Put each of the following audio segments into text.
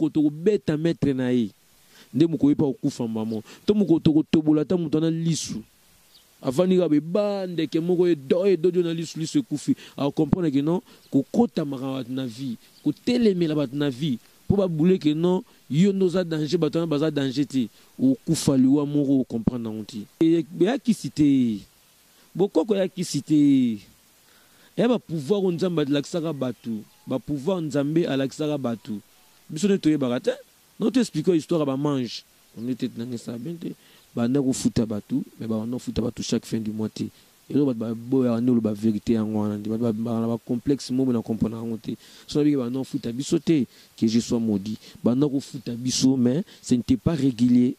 mokolo tokobeta maître na ye nde mokolo ye mpe akokufa mbamo, to mokolo tokotobola ata moto wana lisu avandi kaka ba ndeke moko edo edodio na lisu, lisu ekufi, akocomprendre ke non, kokotamaka bato na vie, kotelemela bato na vie mpo babule ke non, yo nde oza danger, bato wana baza danger te, okufa liwa moko ocomprendre yango te. Eyakisi te, bokoko eyakisi te, eya bapouvoir oyo Nzambe alakisaka bato, bapouvoir Nzambe alakisaka bato, biso nde toyebaka te. No to explique histoire ya bamange onde te, nanga esala bien te, banda kofuta bato, mais babanda kofuta bato chaque fin du mois te. Eloko bato baboyaka nde oloba vérité yango wana, nde bato baka na bacomplexe moko na comprendre yango te. So nabiki banda kofuta biso te, que je sois maudit, banda kofuta biso, mais ce n'était pas régulier.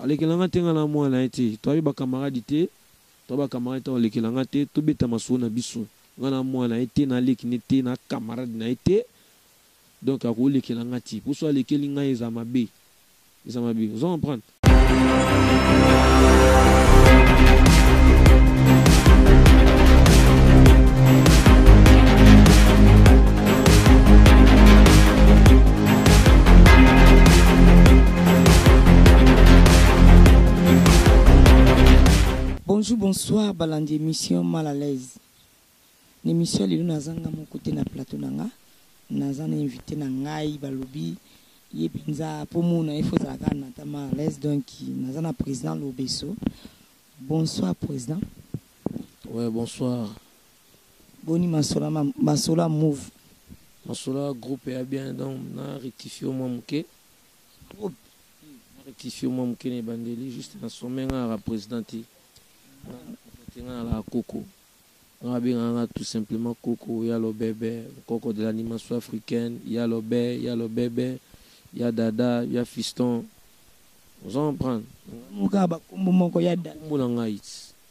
Alekelanga te, nga na mwana ye te, toyebi bacamarade te, to bacamarade te, alekelanga te, tobeta masolo na biso, nga na mwana ye te, naleki ne te, na camarade na ye te. Donc akolekela nga ti po so alekeli ngai eza mabe, eza mabe, ozo comprendre. Bonjour, bonsoir, balandi émission Mal à l'aise. L'émission lelo nazanga moko te na plateau na nga, naza na invité na ngai, balobi ye mpenza mpo mona ye fo ezala kaka nata mal à l'aise. Donc naza na président Lobeso. Bonsoir président. Ouais, bonsoir. Boni masola, masola move? Masola groupe ya bien, donc na rectifie mwa moke. Groupe na rectifie mwa moke na ebandeli, juste na sommet nga naka président te, te, nga nalaka koko, nga babengaka nga tout simplement koko ya lobebe, koko de l'animation africaine, ya lobe, ya lobebe, ya dada, ya fiston, oza comprendre. Moka bakombo moko ya da. Kombo na ngai,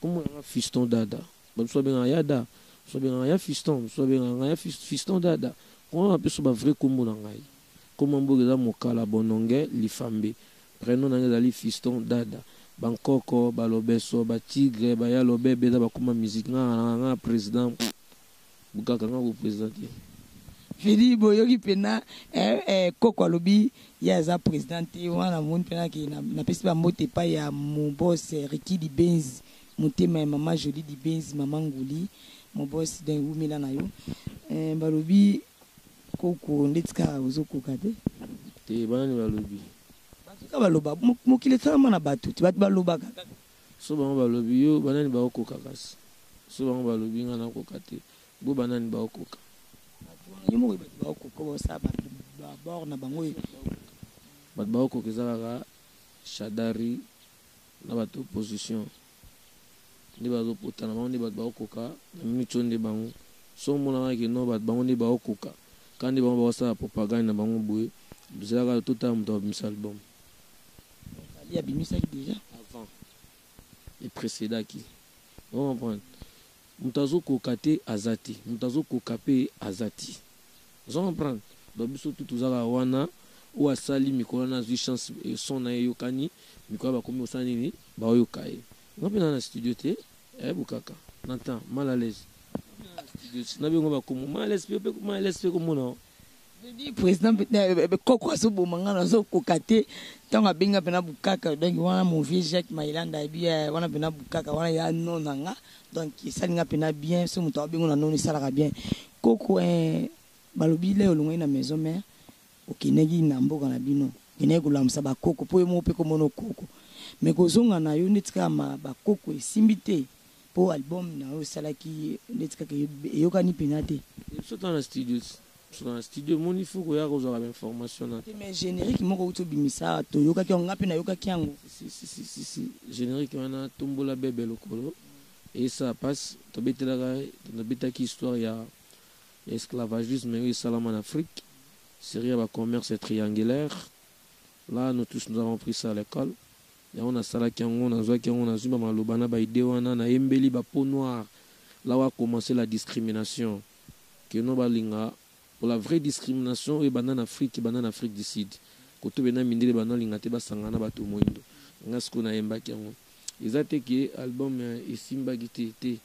kombo na nga Fiston Dada. Bamosusu babengaka ya da, mosusu babengaka ya fiston, mosusu babengaka ngai ya Fiston Dada. Koma bapeso ba vrai kombo na ngai, kombo mboka eza Mokala Bononge Lifambe, prénom na ngai ezali Fiston Dada. Bankoko, balobeso, batigre, baya lobebe, eza bakoma musique. Nga nga président bukaka nga ko président te. Fili boyoki mpena koko alobi ye aza président te. Wana namoni mpena ke napesi bambote epai ya mobos Riki Dibenzi, motema ya mama Joli Dibenzi, mama Nguli, mobos donc wumela na yo. Balobi koko ndeti kaka ozokoka te. Te, banani balobi? Bato baloba, mokili esalama na bato te, bato balobaka kaka. So bango balobi yo, banani baokoka? Kasi so bango balobi nga nakoka te, bo banani baokoka? Yo moko bato baokoka basala babord na bango. Bato baokoka eza kaka Shadari na bato opposition nde bazopotana, bango nde bato baokoka na miniti oyo. Nde bango so omonaka ke no, bato bango nde baokoka ka, nde bango baosala propagande na bango boye. Ezala kaka totala moto abimisa album. Ali abimisaki déjà. Avant eprécédaki, ocomprendre. Moto azokoka te aza te, moto azokoka mpe aza te, ozo comprendre. Donc biso tu tozalaka wana, oyo asali mikolo wana azwi chance, son na ye eyokani, mikolo bakomi kosala nini, baoyoka ye. Nga mpe naa na studio te, eyebukaka na temps mal à l'aise na bengo bakomo mal à l'aise mpe mal à l'aise mpe komona. Président koko azoboma nga, nazokoka te. Ntango abenga mpena bukaka, donc wana mon vieux Jacques Mailanda ayebi wana mpena bukaka wana ya no na nga, donc esali nga mpena bien. So moto abengo na nono esalaka bien. Koko, balobi le olongoi na maison mère, okendaki na mboka na bino, okendaki kolamusa bakoko mpo yo moko mpe komona okoko, mais kozonga na yo ndeti kaka bakoko esimbi te, mpo album na yo osalaki ndeti kaka eyokani mpena te. Biso toza na studio, biso na studio, emoni fo koya kozwaka bainformation na Te, mais générique moko outi obimisa, toyokaki yango, nga mpe nayokaki yango. Si, si, si, si, si. Générique wana tombola bebe lokolo eyesala mpasi, tobetelaka, tobetaki histoire ya esclavagisme oyo esalama na Afrique, série ya bacommerce triangulaire. Là, nous tous, nous avons pris ça à l'école. Yango nasalaki yango, nazwaki yango, nazwi bamaloba na baide wana, nayembeli bapeau noire, là où a commencé la discrimination que no balinga. Pour la vraie discrimination oyo ebanda na Afrique, ebanda na Afrique du Sud, koto bena mindele banda olinga te basangana na bato moyindo. Nga sikoyo nayembaki yango. Eza te ke album esimbaki te, te,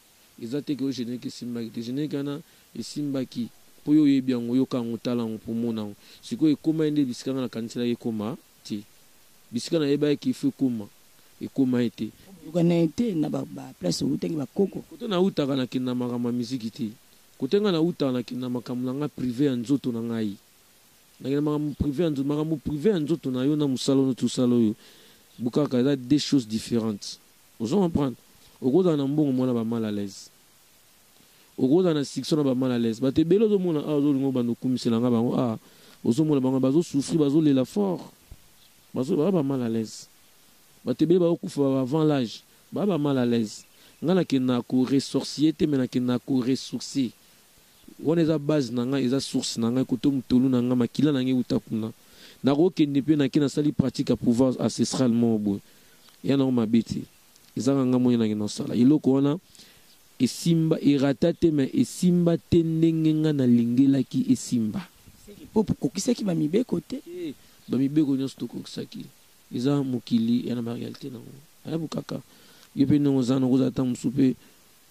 eza te ke oyo générique esimbaki te. Générique wana esimbaki. Mpo yo oyebi yango, yoka yango, tala yango mpo omona yango. Sikoyo ekoma ye nde bisika nga nakaniselaki ekoma te. Bisika nayebaki il faut ekoma, ekoma ye te. Oyokana ye te na baplace outaki bakoko. Kote nautaka nakenda makambo ya miziki te. Kote nga nautaka nakenda makambo na nga privé ya nzoto na ngai. Nakenda makambo privé ya nzoto, makambo privé ya nzoto na yo na mosala oyo tosala oyo bukaka eza deux choses différentes. Ozo comprendre? Okozala na mbongo mwana ba mal à l'aise. Okozala na succès na ba mal à l'aise. Bato ebele ozomona awa ozolinga obanda okumisela nga bango awa, ozomona bango bazosouffrir, bazolela fort. Bazo ba mal à l'aise. Bato ebele bazokufa ba avant l'âge, ba ba mal à l'aise. Nga nakendaka koressorcier te, mais nakendaka koressourcer. Wana eza base na ngai, eza source na ngai, koto motolu na ngai, makila na ngai euta kuna. Nakokende mpe nake nasali pratique ya pouvoir ancestral moko boye. Ya nango mabe te. Ezaka nga moko nakende kosala. Eloko wana esimba, erata te, mais esimba te ndenge nga nalingelaki esimba. Po kokisaki bamibeko te. Te, bamibeko nyonso tokokisaki. Eza mokili ya na baréalité nango. Ayabu kaka. Yo mpe ndenge oza na okozala ntango mosusu mpe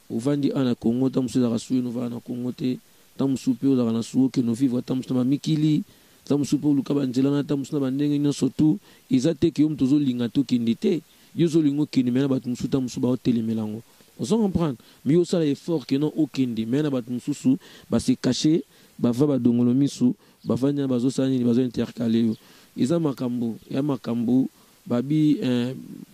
ovandi awa na Congo, ntango mosusu ezalaka suye novanda na Congo te. Ntango mosusu mpe ozalaka na suo okende ovivre ntango mosusu na bamikili, ntango mosusu mpe oluka banzela na ntango mosusu na bandenge nyonso tu. Eza te ke yo moto ozolinga tokende te. Yo ozolinga okende, mais na bato mosusu ntango mosusu baotelemela yango. Ozo comprendre? Mais yo osala effort ke non okende, mais na bato mosusu base caché, bava badongolo misu, bavandi na bazosala nini, bazo intercaler yo. Eza makambo ya makambo babi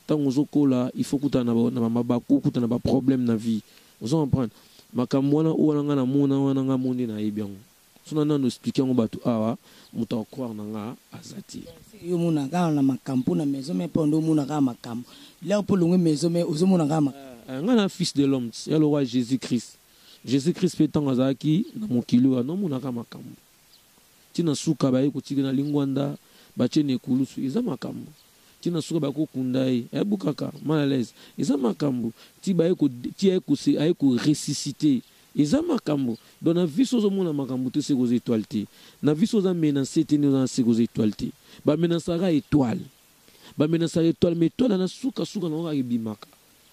ntango ozokola il faut kutana na bamabaku, okutana na baproblème na vie. Ozo comprendre? Makambo wana oyo wana nga namona wana nga mo nde nayebi yango. So na nano explique yango bato awa, moto akocroire na nga aza te. Yo omona kaka na makambo na maison mère, mpo nde omona kaka makambo lere mpo olongwe maison mère, ozomona kaka makambo. Nga na fils de l'homme ya le roi Jésus Christ. Jésus Christ mpe ntango azalaki na mokili oyo anomonaka makambo. Ntina suka baye kotika na lingwanda, batie na ekulusu, eza makambo. Ntina suka baye kokunda ye, ayebu kaka mal à l'aise, eza makambo. Ti baye ko ti aye ko aye ko ressusciter, eza makambo. Donc na vie so ozomona makambo te, seko oza étoile te. Na vie so oza menacé te, nde oza na seko oza étoile te. Bamenaçaka étoile, bamenaçaka étoile, mais étoile wana sukasuka nango kaka ebimaka.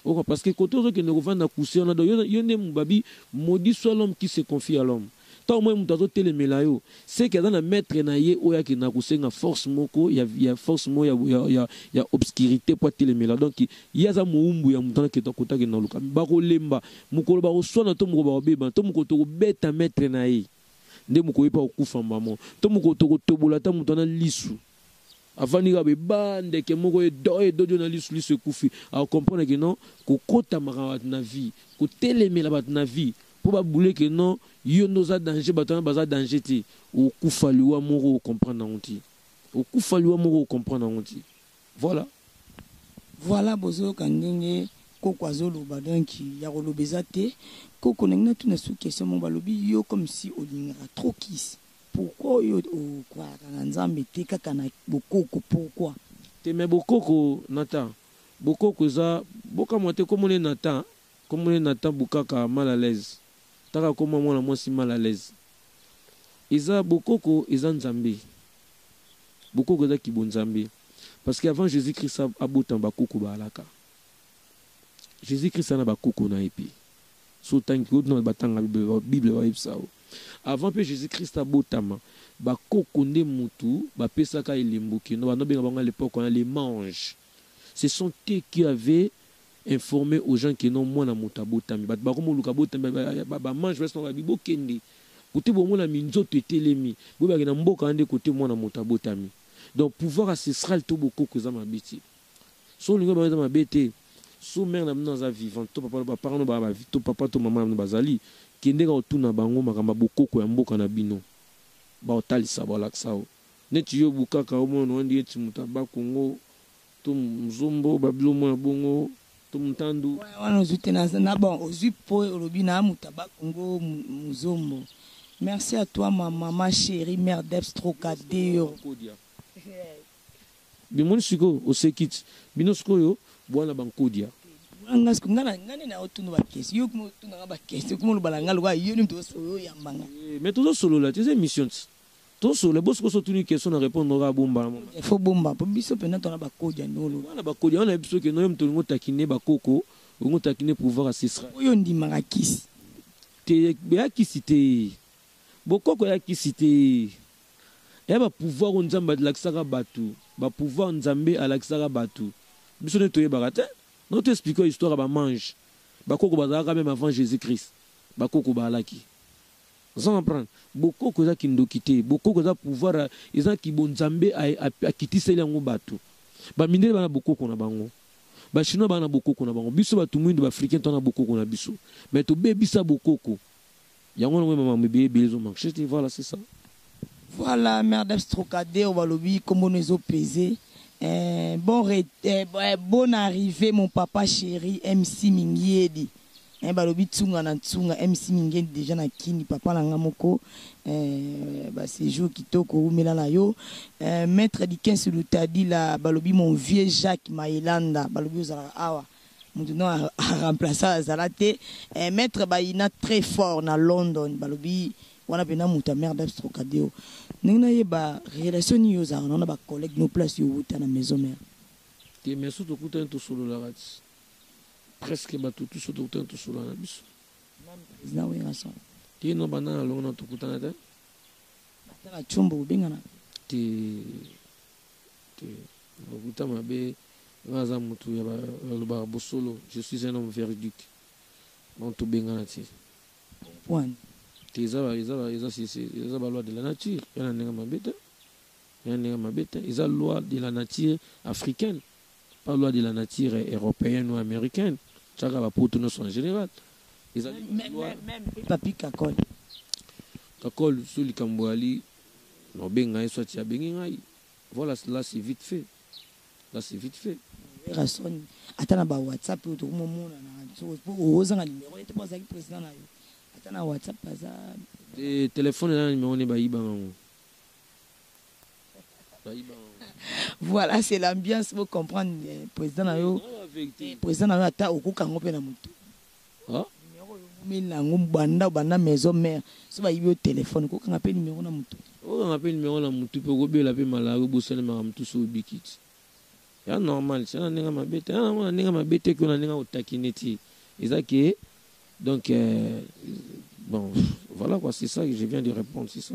Oka parce que kote ozokende kovanda kuse wana, donc yo nde babi maudit soit l'homme qui se confie à l'homme. Ntango moi moto azotelemela yo, seke aza na maître na ye oyo akendaka kosenga force moko ya force moko ya obscurité po atelemela. Donc ye aza mowumbu ya moto wana akenda kota akenda koluka. Bakolemba mokolo bakoswana to mokolo bakobeba to mokolo tokobeta maître na ye nde mokolo ye mpe akokufa mbamo to mokolo tokotobola ata moto wana lisu. Avandi kaka ba ndeke moko edo edodio na lisu, lisu ekufi. Akocomprendre ke non, kokotamaka bato na vie, kotelemela bato na vie mpo babule ke non, yo nde oza danger, bato wana baza danger te. Okufa liwa moko ocomprendre yango te. Okufa liwa moko ocomprendre yango te. Voilà. Voilà, bozoyoka ndenge koko azoloba, donc ya koloba eza te. Koko ndenge natuna su question moko, balobi yo comme si olingaka trop kisi. Pourquoi oyo okwalaka na Nzambe te, kaka na bokoko? Pourquoi? Te, mais bokoko Nathan, bokoko eza bokamwa te. Komona Nathan, komona Nathan bukaka mal à l'aise, taka koma mwana mwasi mal à l'aise. Eza bokoko, eza Nzambe. Bokoko eza kibonzambe, parce que avant Jésus Christ abotama, bakoko baalaka. Jésus Christ ana bakoko na ye mpe so otangi otuna batanga Bible bayebisa yo. Avant mpe Jésus Christ abotama, bakoko nde mutu bapesaka elembo keno bando benga bango à l'époque wana les mages. Ce sont eux qui avaient informé aux gens que non, mwana moto abotami. Bato bakomoluka botami, bamage basi babi bokende kote bomona minzoto etelemi, boyebaki na mboka wana nde kote mwana moto abotami. Donc pouvoir ancestral to bokoko eza mabe te. So olingi bango eza mabe te. So mère na bino aza vivante to papa, baparent no baa to papa to mama na bino bazali, kende kaka otuna bango makambo ya bokoko ya mboka na bino, baotalisa, balakisa yo. Neti yo bukaka omona wandi eti moto abakongo to nzombo babilo mwana bongo to mutandu. Wana ozwi te na bon, ozwi po olobi na moto abakongo muzombo. Merci à toi, ma maman chérie, mère d'Eps Trocadéro. Bimoni sikoyo oseki ti bino sikoyo bwana bankodia. Nga nga nde na otuna baquestion, yo kuma otunanga baquestion, kuma oloba na nga lokola yo nini toyambanga. Mais tozosolola te, eza émission ti tosolola. Bosiko so otuni question na répondre kaka bomba. Faut bomba po biso mpena tona bakodia nde oloba. Wana bakodia wana biso ke noyo moto olingi otakine bakoko, olingi otakine pouvoir ancestral. Oyo ndimaka kisi. Te, eyakisi te. Bokoko ya kisi te, eya bapouvoir oyo Nzambe alakisaka bato, bapouvoir Nzambe alakisaka bato. Biso nde toyebaka te. No to explique histoire ya bamange. Bakoko bazalaka même avant Jésus Christ. Bakoko baalaki. Oza comprendre? Bokoko eza kindoki te. Bokoko eza pouvoir, eza kibonzambe akitiseli yango bato. Bamindele bana bokoko na bango, Bachinois bana bokoko na bango, biso bato mwindu, Baafricain, twana bokoko na biso, mais tobebisa bokoko yango. Nango makambo ebele ebele ezomarche te. Voilà, c'est ça. Voilà, Merdebs Trocadéro, balobi kombo no ezopese. Bon, bonne arrivée, mon papa chéri MC Mingiedi. Balobi ntunga na ntunga, MC Mingiedi déjà na kini, papa na nga moko. Baséjour kitoko, umela na yo. Maître Dikens Lutadila, balobi mon vieux Jacques Mailanda, balobi ozalaka awa, mutu no aremplace azala te. Maître Bayina très fort na London, balobi wana mpena moto ya Merde Trocadéro. Ndenge nayeba, relation nini ozalaka na bacollègue no, place yo wuta na Maison Mère? Te, mais so tokutani, tosololaka ti presque bato tu. So tokutani, tosolola na biso. Président Werrason? Te, no, banda na longo na tokutana te. Ata na Tshombo obengana? Te, te, lokuta mabe. Nga aza motu ya balobaka bosolo. Je suis un homme véridique, donc tobengana te. Point. Te, eza baloi de la nature ya na ndenge mabe te, ya ndenge mabe te. Eza loi de la nature africaine, pas loi de la nature européenne ou américaine. Tiaka bapoto nyonso en général. Ezali Papi Kakol? Kakol, so likambo ali naobenga ye, soit abengi ngai. Voilà, là c'est vite fait, là c'est vite fait. Werrason, ata na bawhatsapp oyo tokomomona, ozanga numéro ete mpo azalaki président na yo, ata na WhatsApp aza? Te, telefone eza na numéro ne, bayibanga yango, bayibanga. Voilà, c'est l'ambiance. Vous comprendre, président na yo, président na yo, ata okokango mpe na motu numéro yango banda banda Maison Mère, so bayibi yo telefone, okokanga mpe numéro na motu? Okokanga mpe numéro na motu, mpe okobela mpe malari, obosani makambo tu. So obiki ti, ya normal ti na ndenge mabe te, yango na ndenge mabe te, ke na ndenge otaki neti eza ke. Donc bon, voilà quoi, c'est ça que je viens de répondre, c'est ça.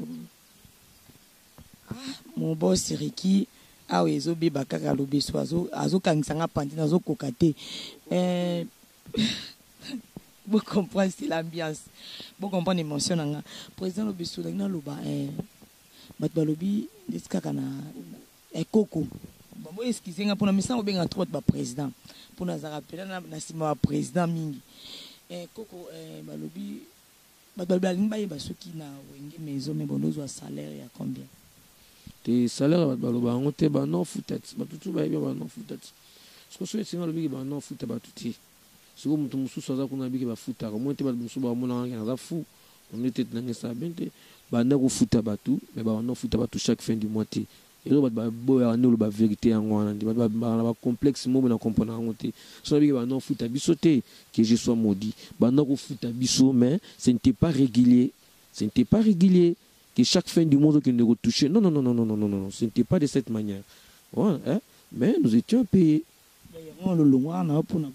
Ah, mon boss Riki awa ezobeba kaka, alobi so azokangisa nga pandi, nazokoka te. Bocomprendre, c'est l'ambiance, bocomprendre émotion na nga. Président Lobeso, nangi naloba, bato balobi ndeti kaka na ekoko. Bon, excuse nga mpona misala obenga trop bato baprésident, mpona azalaka mpena na nsima baprésident mingi. Koko, balobi, bato balobi balingi bayeba soki na Wenge Maison Mère bondo ozwa salaire ya combien? Te, salaire bato baloba yango te. Bano futa ti, bato tu bayebi bano futa ti. Siko soki etinga alobiki bano futa bato te, sikoyo moto mosusu aza kuna abiki bafutaka moi te. Bato mosusu bamonaka naza fou, onde te nanga esala bien te. Banda kofuta bato, mais babanda kofuta bato chaque fin du mois te. Eloko bato baboyaka nde oloba vérité yango wana nde bato baka na bacomplexe mo na comprendre yango te. So nabiki banda kofuta biso te, que je sois maudit. Banda kofuta biso, mais ce n'était pas régulier, ce n'était pas régulier que chaque fin du mois okende kotoucher. Non, non, non, non, non, non, non, non, ce n'était pas de cette manière. Ouais, hein? Mais nous étions payés. Yango lolongwa na yo mpona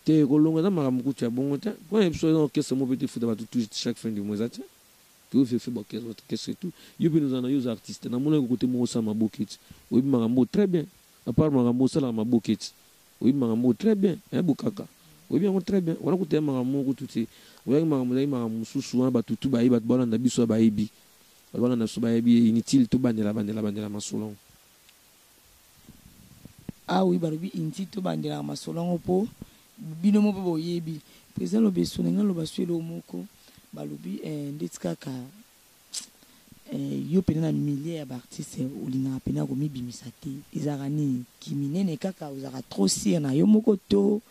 Te, kolonga eza makambo kutu ya bongo te. Mpona biso eza orchestre moko mpe te futa bato tout chaque fin du mois, eza te. Toyofe baorchestre tout. Yo mpe noza na yo, oza artiste, namonaki kote moko osala maboke ti, oyebi makambo très bien. À part makambo osalaka maboke ti, oyebi makambo très bien. Bokaka oyebi yango très bien. Wana kuta ya makambo moko kutu te, oyaki makambo, ezalaki makambo mosusu wana. Bato tu bayebi, bato balanda biso bayebi, bato balanda biso bayebi. Inutile tobandela bandela bandela masolo. Ah oui, balobi inti tobandelaka masolo yango mpo bino mo mpe boyebi. Président Lobeso, ndenge aloba so eloko moko, balobi ndeti kaka yo mpena na milieu ya baartiste, olingaka mpena komibimisa te. Ezalaka nini? Kiminene kaka, ozalaka trop sûr na yo moko, to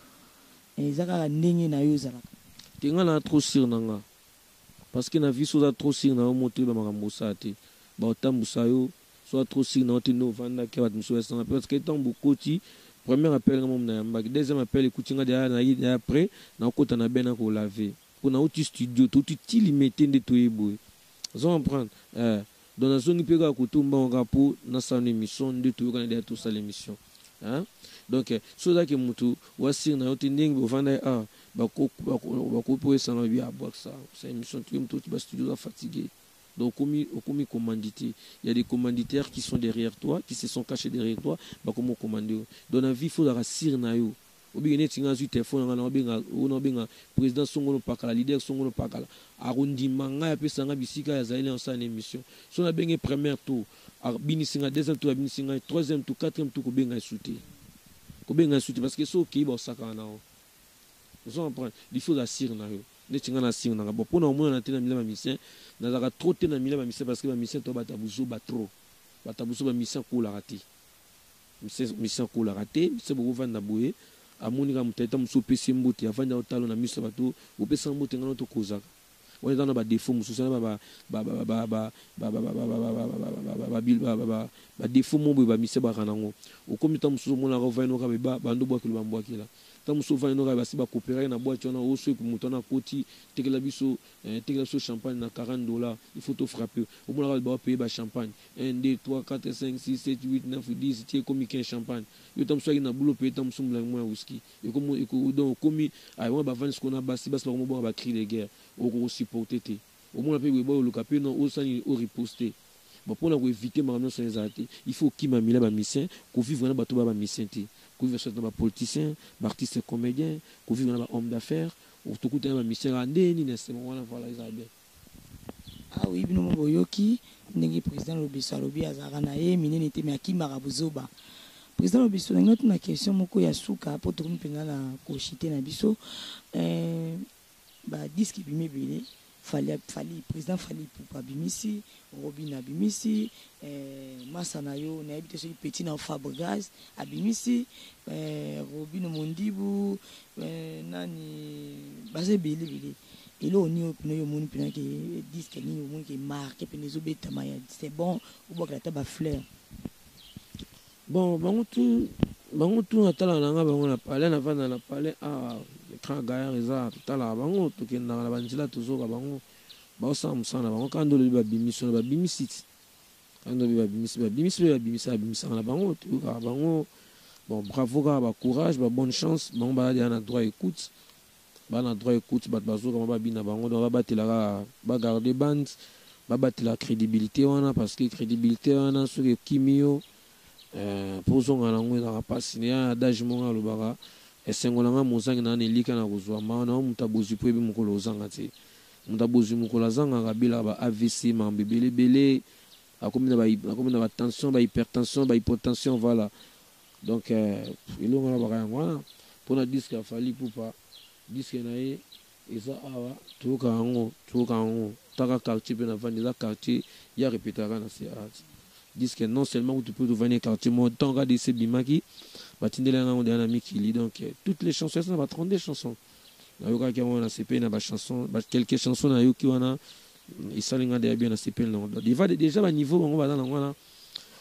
eza kaka ndenge na yo ozalaka? Te, nga na trop sûr na nga, parce que na vie, so oza trop sûr na yo mo te, oyeba makambo osala te, baotambusa yo. So oza trop sûr na yo te, nde ovandaki, bato mosusu basanga mpe, parce que ntango bokoti premier appel, nga momu nayambaki. Deuxième appel ekuti nga deya na après nakokota na be na kolave mpo nauti studio, touti ti Limete nde toye boye. Ozo comprendre? Donc nazongi mpe kaka kotumba kaka mpo nasala na émission nde toyokana deya, tosala émission. Hein? Donc soki ozalaki mutu wa sire na yo te ndenge bovandaki awa bako bako po esanga bi abwakisa sa émission tu mutu ba studio za fatigué. Donc okomi okomi commandité. Il y a des commanditaires qui sont derrière toi, qui se sont cachés derrière toi, bakomo commander yo. Donc na vie faut ozalaka sire na yo. Obike neti nga azwi telefone na nga naobenga oyo naobenga président Songolo Pakala, leader Songolo Pakala. Akondima ngai apesa nga bisika ya azali na osala na émission. So nabenge première tour, abinisi nga, deuxième tour abinisi ngai, troisième tour, quatrième tour kobenga esu te. Kobenga esu te parce que so okei baosakana na yo. Ozo comprendre? Il faut ozala sire na yo. Neti nga na sire na nga. Bon, mpona komonana te na milieu ya bamusicien, nazalaka trop te na milieu ya bamusicien parce que bamusicien to bata buzoba trop. Bata buzoba musicien akolaka te. Musicien akolaka te, musicien bokovanda boye, amoni kaka moto ata mosusu opesi ye mbote, avandi aotala na miso ya bato, opesaka mbote nga na tokozaka. Wana eza na badefo mosusu, wana badefo mo boye bamusicien baka nango. Okomi ntango mosusu omonaka ovandi noka beba bando bwakela bambwakela. Ntango mosusu ovandi noka basi bakooperaki na boîte wana, osoki moto wana akoti, tekela biso tekela biso champagne na 40 $, il faut to frapper. Omonaka bapaye ba champagne 1 2 3 4 5 6 7 8 9 10 ti ekomi 15 champagne. Yo ntango mosusu aki na bulo paye ntango mosusu molangi moko ya whisky ekomi, donc okomi wana bavandi sikoyo na basi basi bakomobwaka ba cri de guerre, okokosupporte te. Omona mpe boye baoluka mpe non osani oriposte. Bon, mpona koevite makambo nyonso ezala te, il faut okima milieu bamusicien, kovivre na bato baya bamusicien te, kovivre soit na bapoliticien, baartiste comédien, kovivre na bahomme d'affaires, tokutana bamusicien kaka nde nini nsema wana, voilà, ezala bien. Ah oui, bino mo boyoki ndenge président Lobeso alobi, azalaka na ye minene te, me akimaka bozoba. Président Lobeso, nangi natuna question moko ya suka mpo tokomi mpenza na koshite na biso. Badisque ebimi ebele, Fally, Fally, président Fally Ipupa abimisi, Robin abimisi, masa na yo nayebi te soki petit na Fabregas abimisi, Robino Mondibu, nani baza ebele ebele. Eloko nini oyo mpena yo omoni mpena ke disque nini omoni ke marque mpena ezobetama ya c'est bon, obwakela ata bafleur? Bon, bango tu natalaka na nga bango na palais, navanda na palais awa, écran gaillard eza, totalaka bango, tokendaka na banzela, tozoka bango baosala mosala na bango. Kaka nde olobi babimisi wana, babimisi ti kaka nde olobi babimisi, babimisi mpe babimisa, babimisaka na bango, toyokaka bango. Bon, bravo kaka, bacourage, babonne chance. Bango baza deja na droit écoute, baa na droit écoute, bato bazokama babina bango. Donc babatela kaka, bagarde bande, babatela crédibilité wana, parce que crédibilité wana soki ekimi yo mpo ozonga nango ezalaka mpasi. Ya adage moko alobaka: esengo na nga mozangi na na elika na kozwa mawa na yo. Moto abozwi mpo yebi mokolo ozanga te. Moto abozwi mokolo azangaka, abelaka ba AVC, makambo ebele ebele, akomi na batension, bahypertension, bahypotension, voilà. Donc elongo na baka yango wana mpona disque ya Fally Ipupa. Disque na ye eza awa, toyoka yango, toyoka yango taka quartier mpe navandi eza quartier ya répétaka na se art. Disque non seulement kutu mpe tovandi quartier moko, ntango kaka dese ebimaki, batindeli yango deya na mikili. Donc toutes les chansons eza na ba 32 chansons, nayokaki yango na sepeli na bachanson, quelques chansons nayoki wana esali nga deya bien, na sepeli nango. Déjà baniveau bango baza nango wana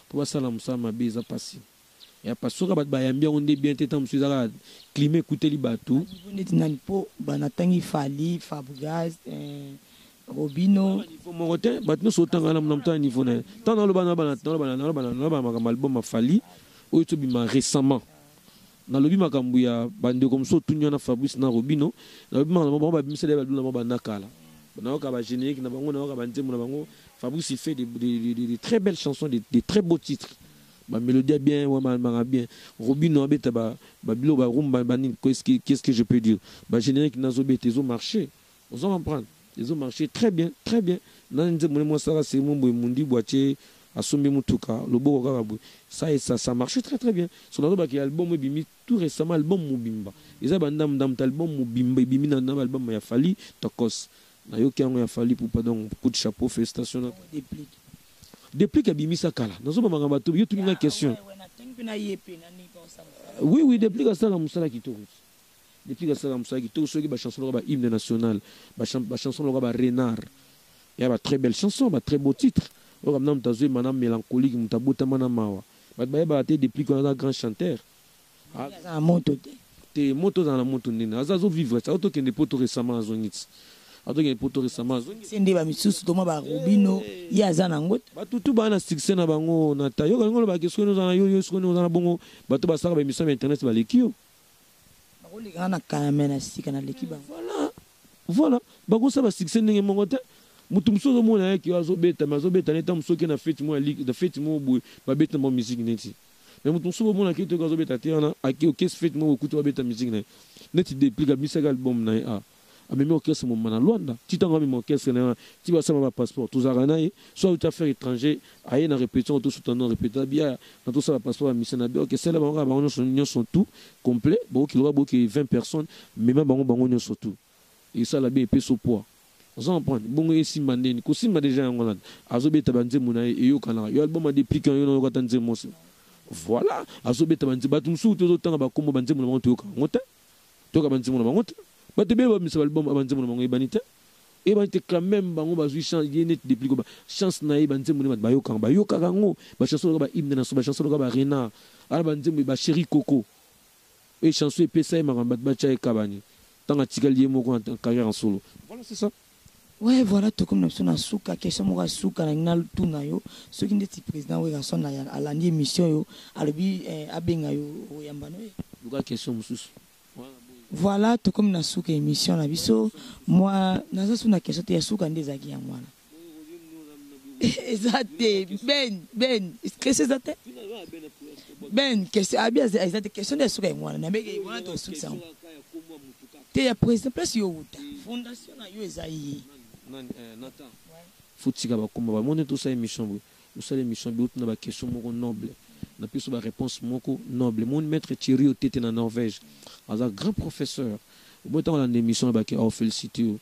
mpo basala mosala mabe eza mpasi ya pasi. Soki bato bayambi yango nde bien te, ntango mosusu eza kaka climat ekuteli bato. Neti nani? Mpo banatangi Fally, Fabregas, Robino. Niveau moko te. Bato nyonso otanga na moto ya niveau na ye. Ntango naloba, naloba makambo album afali oyo tobima récemment, nalobi makambo ya bandeko mosusu otuni wana, Fabrice na Robino. Nalobi makambo bango babimisa deya balbum na bango banda kala, nayoka bagénérique na bango, nayoka banzembo na bango. Fabrice, il fait de très belles chansons, de très beaux titres, bamélodie ya bien, maka bien. Robino abeta babiloko, barumba, banini, qu'est-ce que je peux dire, bagénérique nazobeta ezomarché, ozo comprendre, ezomarché très bien, très bien. Na nzembo ne mwasaka semo boye, Mundibu atie asombi mutuka loboko kaka boye, ça et ça, ça marche très très bien. So nazobaki album ebimi tout récemment, album mobimba eza bandamdamu te, album mobimba ebimi na album ya Fally Tokos, nayoki yango ya Fally Ipupa. Donc coup de chapeau, félicitation. Déplique abimisa kala, nazobamaka bato yo tuninga question. Oui, Déplique asalaka mosala kitoko, Déplique asalaka mosala kitoko. Soki bachanson loka bahymne national, bachanson loka barenard ya ba très belle chanson, ba très beau titre oyo kamna moto azoyeba na mélancolique, moto abotama na mawa, bato bayebaka te. Déplique wana aza grand chanteur. Aza na moto te. Te, moto ozala na moto ndenge aza azovivre, aza tokende po to récemment azongi ti. Atokende poto récemment, azongi. Se nde bamisusu tomwa barobino, ye aza nango te. Bato tu baa na succès na bango na ta yoka yango olobaki soki oza na yo, yo soki oza na bongo, bato basalaka baémission ya internet baleki yo. Bakolekanga na kala, me na sika naleki bango. Voilà, bakosala basuccès ndenge moko te. Moto mosusu ozomona ye ke azobeta, me azobeta neti mosusu oke na feti moko ya na feti moko boye, babeta mwa musique neti, mais moto mosusu omonaki ye toyoka azobeta te wana, ake okesi feti moko, okuti babeta musique na ye neti Deplick abimisaki album na ye, a amemi orchestre moma na Lwanda. Ti ntango amema orchestre na ye wana, ti basala bapasseport, tozalaka na ye. So auti affaire étranger, aye na répétition, tosuta na répétition, abia na tosala passeport ya mission na bi. Ok, sala bango kaka bango nyonso nyonso tout complet, bokoki loka bokoki 20 personnes, mema bango bango nyonso tout, esala bien, epesa poids. Oza comprendre? Bongo esimba ndeni kosimba déjà yango wana, azobeta banzembo na ye, eyokanaka. Yo, album ya Deplick yo nayoka ata nzembo mosi. Voilà, azobeta banzembo. Bato mosusu tozotanga bakombo, banzembo na bango toyoka yango te, toyoka banzembo na bango te. Bato ebele babimisa baalbum, banzembo na bango eyebani te, eyebani te. Quand même bango bazwi chance. Ye neti Deplick, ba chance na ye, banzembo nde bato bayokaka, bayokaka yango. Bachanson loka bahymne na so, bachanson loka barenard ala, banzembo bachéri coco e chanson epesa ye makambo, bato batya ye kabani ntango atikali ye moko en carrière en solo. Voilà, c'est ça. Ouais, voilà, tokomi na biso na suka. Question moko ya suka na ngai natuna yo: soki ndeti président Werrason alandi émission oyo, alobi abenga yo, oyamba no ye? Luka question mosusu. Voilà, tokomi na suka émission na biso. Moi naza su na question te. Ya suka nde ezalaki yango wana. Eza te, ben ben question eza te. Ben question abi eza te. Question nde ya suka yango wana, nabenge wana, tosukisa yango te. Ya président, place yo wuta, fondation na yo eza ye. Faut tika bakoma bamoni. Tosala émission boye, osala émission boye, otuna baquestion moko noble, na biso baréponse moko noble. Moni maître Thierry Otete na Norvège, aza grand professeur. Omoi ntango alanda émission na bake, aofélicité yo.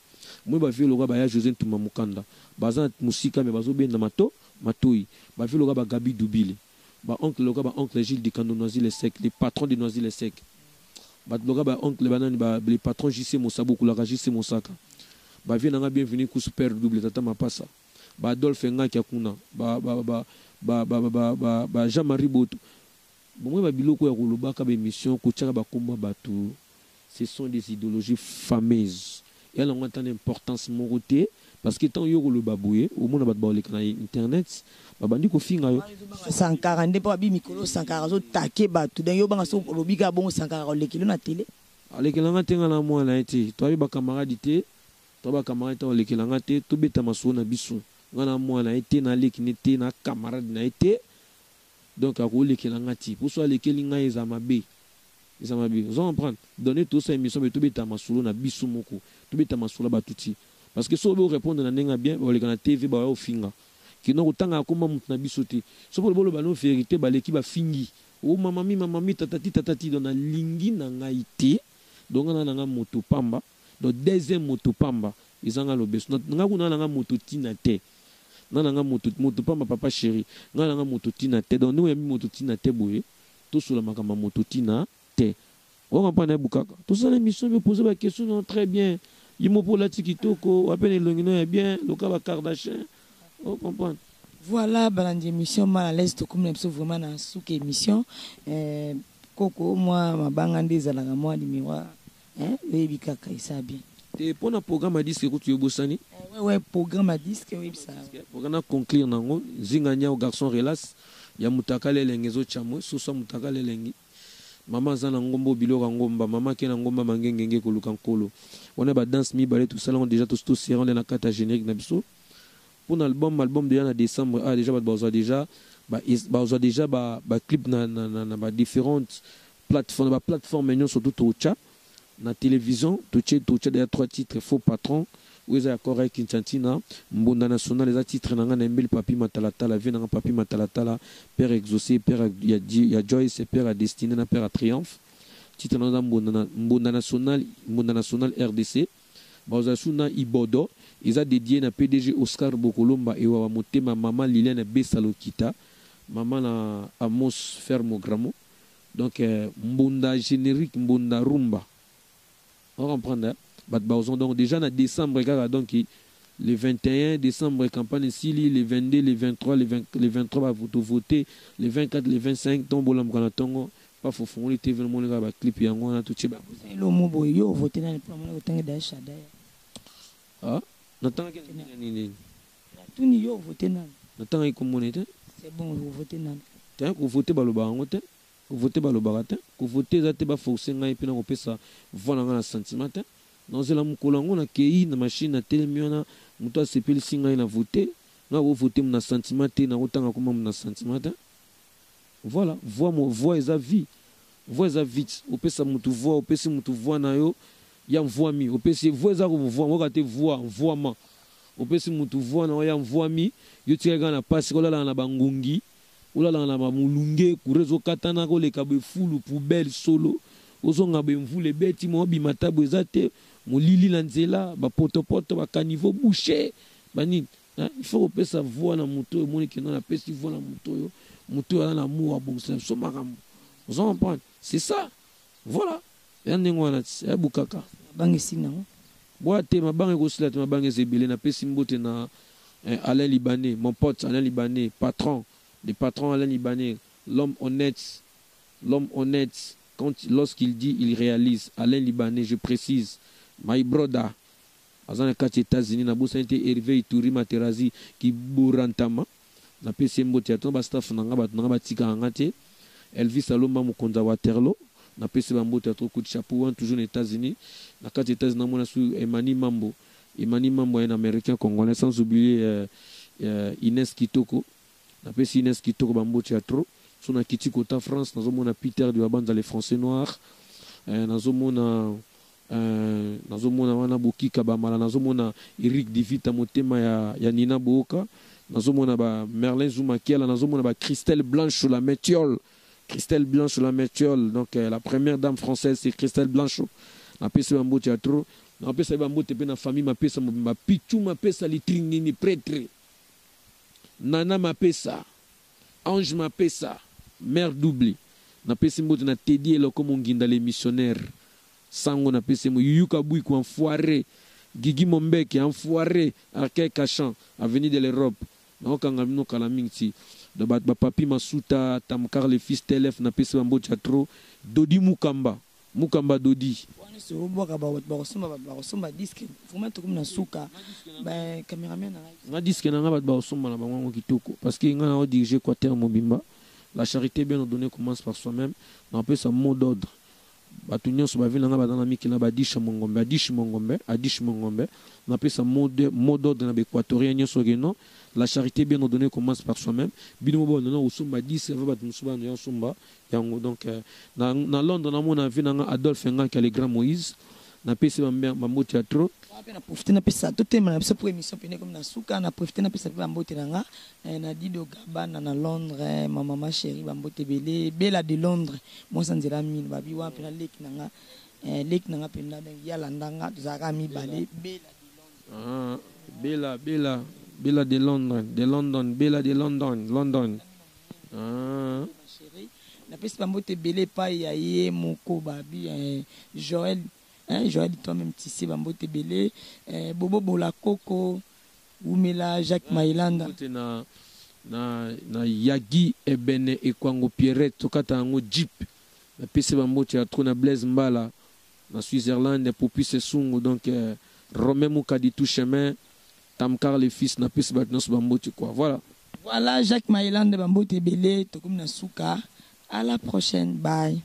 Moi bavie loka baya José Ntuma Mokanda, baza na mosika, me bazobenda mato matoi. Bavie loka bagabi Dubile, baoncle loka baoncle Gilles Dikando, Noisy le Sec, les patrons de Noisy le Sec, bato loka baoncle banani, les patrons JC Mosabo, okulaka JC Mosaka, bavie nanga bienvenu kusu, père double, tata mapasa, baadolphe Ngaki akuna, ba Jean-Marie Boto. Bomoi babiloko ya kolobaka baémission, kotiaka bakombo ya bato, ce sont des idéologies fameuses. Ya nango ata na importance moko te, parce que ntango yo koloba boye, omona bato baoleka na internet, babandi kofinga yo. Sankara nde mpo abi mikolo, Sankara azotake bato. Donc yo banga so olobi kaka bongo, Sankara olekeli na télé. Alekelanga te, nga na mwana ye te, toyebi bacamarade te, to bacamarade te. Olekelanga te, tobeta masolo na biso. Nga na mwana ye te, naleki ne te, na camarade na ye te. Donc akolekelanga ti mpo so alekeli ngai, eza mabe, eza mabe. Oza comprendre? Donc tosala émission me tobeta masolo na biso moko, tobeta masolo ya bato ti, parce que so obi orépondre na ndenge ya bien, baoleka na TV, baya ofinga kino kotanga akoma motu na biso te. So mpo boloba no vérité, baleki bafingi o mamami mamami tatati tatati. Donc nalingi na ngai te. Donc nga na nga moto pamba, donc deuxième moto pamba eza nga lobeso nga kuna na nga moto ntina te. Nga na nga moto, moto pamba, papa chéri, nga na nga moto ntina te. Donc ndenge oyambi moto ntina te boye, tosola makambo ya moto ntina te. Ocomprendre? Ebukaka tosala émission, bopose baquestion non très bien. Ye mo mpo olati kitoko, wapene elongi no ya bien loka bakardashin. Ocomprendre? Voilà, balandi émission Mal à l'aise, tokomi na biso vraiment na suka émission. Koko mwa mabanga nde ezalaka mwa numéro, oyebi kaka, esa bien. Te, mpo na programme ya disque kutu yobosani. Ouais, programme ya disque, oyebisa. Programme na conclure nango nzinga niao garçon relax ya mutakala elenge ezotya mwe soso ya mutakala elengi. Mama aza na ngomba, biloko ya ngomba, mama ake na ngomba mangengenge koluka nkolo. Wana badanse mibale tosala yango déjà, toserande na kati ya générique na biso mpona album. Album déjà na décembre, ah, déjà bato bazwa déjà baclip na badifférentes plateforme, na baplateforme nyonso. To totya na télévision, totie déjà trois titres: Faux patron oyo eza ya Corée Kintantina, Mbonda national eza titre na ngai na embeli Papi Matalatala, vie nanga Papi Matalatala, père exaucé, père ya Joyce, père ya Destinée na père ya Triomphe. Titre na eza Mbonda, Mbonda national, Mbonda national RDC. Bazwa su na Ibodo, eza dédié na PDG Oscar Bokolomba Ewawa Motema, mama Liliane Besa Lokita, mama na Amos Fermogramo. Donc Mbonda générique, Mbonda rumba, on comprendre, hein? Bato bazwa donc déjà na décembre kaka. Donc le 21 décembre campagne esili, le 22, le 23, le 20, le 23 bavote, le 24, le 25 ntongo bolamuka na ntongo, pafofongoli TV, nomoni kaka baclip yango wana totie. Elomo boye, yo ovote nani mpona mona kotange da Shadaya? Ah, natangaki na nini? Natuni yo, ovote nani? Natangaki kombo na ye te. C'est bon, ovote nani? Te, kovote balobaka yango te. Kovote balobaka te. Kovote eza te baforce ngai mpe na kopesa voix na ngai na sentiment te. Nazela mokolo yango, nakei na machine, natelemi wana, moto asepelisi ngai na vote. Ngai kovote na sentiment te, nakotanga komba na sentiment te. Voilà, voix mo voix eza vie. Voix eza vite. Opesa mutu voix, opesi mutu voix na yo ya mvwami, opesi ye voix, eza voix oyoka te, voix mvwama. Opesi mutu voix na yo ya mvwami, yo tikali kaka na pasi, kolalaka na bangungi, olalaka na bamolunge, courant ezokatana, koleka boye fulu, poubelle, solo, ozonga boye mvula ebeti, mo obima ta boye eza te, molili na nzela, bapotopoto, bacaniveau bouché, banini. Il faut kopesa voix na moto oyo omoni kendo napesi voix na moto oyo, moto oyo aza na amour, abongisela biso makambo. Ozo comprendre? C'est ça, voilà, ya ndenge wana ti ya bukaka. Mabanga esili nango. Bwa te, mabanga ekosila te, mabanga eza ebele. Napesi mbote na Alain Libanais, mon pote Alain Libanais, patron, le patron Alain Libanais, l'homme honnête, l'homme honnête, quand lorsqu'il dit, il réalise. Alain Libanais, je précise, my brother, aza na kati États-Unis. Nabosani te Hervé Ituri Materazi Kiburantama, napesi ye mbote ya tona. Bastaff na nga, bato na nga batikaka nga te. Elvis Alomba, mokonzi ya Waterloo, napesi bambote ya trop, coup de chapeau wana, toujours na États-Unis. Na kati ya États-Unis namona su Emani Mambo, Emani Mambo, un Américain congolais, sans oublier Inès Kitoko. Napesi Inès Kitoko bambote ya trop. So nakiti kota France, nazomona Peter de Babanza, les Français noirs, nazomona wana Bokika Bamala, nazomona Eric Divita, motema ya Nina Booka, nazomona ba Merlin Zumakiala, nazomona ba Christelle Blanche, la métiole, Christelle Blanche, la métiole. Donc la première dame française, c'est Christelle Blanche. Napesi bambote ya trop. Napesa bambote mpe na famille Mapesa mobimba, Pichu Mapesa, Litringini prêtre, Nana Mapesa, Ange Mapesa, mère double. Napesi mbote na Tedi Eloko Monginda, les missionnaires sango. Napesi mo Yuyuka Bwiku, enfoiré, Gigi Mombeke, enfoiré, Arkel Cachan, avenue de l'Europe. Naokanga bino kala mingi ti do bato bapapi Masuta Tamkar, le fils Telef. Napesi bambote ya trop. Dodi Mukamba, Mukamba Dodi. Wana nyonso obwaka, bato bakosomba, bato bakosomba disque. Vraiment, tokomi na suka, cameraman na ngai. Nga disque na nga, bato bakosomba na bango yango kitoko, parce que nga na dirige Équateur mobimba. La charité bien ordonnée commence par soi-même. Napesa mot d'ordre, bato nyonso bavi na nga baza na mikili na badishe Mongombe, Adish Mongombe, Adish Mongombe. Napesa mot d'ordre na baéquatorien nyonso ke non, la charité bien ordonnée commence par soi-même. Bino mo bonana kosomba disque ava, bato mosusu bana ya osomba yango. Donc na Londres namona vi na nga Adolphe Ngaki, le grand Moïse. Napesi bambote ya trop. Mpe na profite, napesa totema na biso po émission pene komi na suka. Na profite, napesa mpe bambote na nga na Dido Gabana na Londres, ma mama chérie, bambote ebele. Bela de Londres, mwasa nzela mino babi wana mpe na leki na nga, leki na nga mpenza. Donc yalanda nga, tozalaka mibale, Bela de Londres. Ah, Bela, Bela, Bela de Londres, de London, Bela de London, London, ah. Chérie, napesi bambote ebele epai ya ye moko babi Joël, hein, Joël toi-même tissé, bambote ebele, Bobo Bola Koko Umela, Jacques Mailanda. Mbote na Yagi Ebene Ekwango Pierrette, tokata yango jeep. Napesi bambote ya trop na Blaise Mbala na Switzerland, Popis Esungu, donc Romain Mukadi, tout chemin Tamkar le fils. Napesi bato nyonso bambote quoi, voilà. Voilà, Jacques Mailanda, bambote ebele. Tokomi na suka, à la prochaine, bye.